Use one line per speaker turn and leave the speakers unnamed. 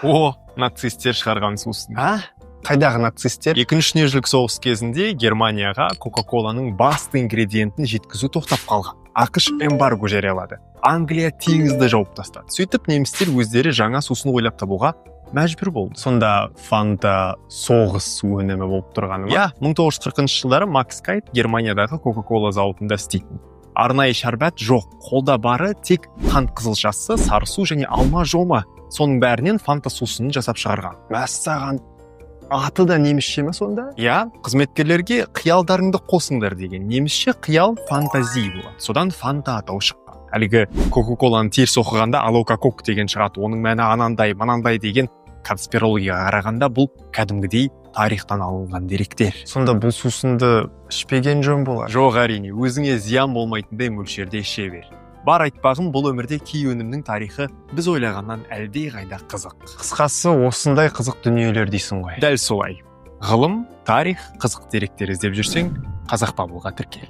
О, нацистер шығарған сусын.
А, қайдағы нацистер?
Екінші дүниежүзілік соғыс кезінде Германияға Кока-Коланың басты ингредиентін жеткізу тоқтап қалған. АҚШ эмбарго жариялады, Англия теңізді жауып тастады. Сөйтіп, немістер өздері жаңа сусын ойлап табуға мәжбүр болды.
Сонда Фанта соғыс өнімі болып тұрғаны ма?
Иә, 1940 жылдары Макс Кайт Германиядағы Кока-Кола зауытында істейтін. Арнайы шәрбат жоқ, қолда бары тек қант қызылшасы, сары су және алма жома. Соның бәрінен Фанта сусынын жасап шығарған.
Мәссаған, аты да немісше ме сонда?
Иә, қызметкерлерге «қиялдарыңды қосыңдар» деген. Немісше қиял «Fantasie» болады, содан Фанта атауы шыққан. Әлгі Кока Коланы теріс оқығанда «алока кок» деген шығады, оның мәні анандай мынандай деген конспирологияға қарағанда, бұл кәдімгідей тарихтан алынған деректер.
Сонда бұл сусынды ішпеген жөн болар?
Жоқ, әрине, өзіңе зиян болмайтындай мөлшерде іше бер. Бар айтпағым, бұл өмірде кей өнімнің тарихы біз ойлағаннан әлдеқайда қызық.
Қысқасы, осындай қызық дүниелер дейсің ғой.
Дәл солай. Ғылым, тарих, қызық деректер іздеп жүрсең, Қазақ Бабылға тіркел.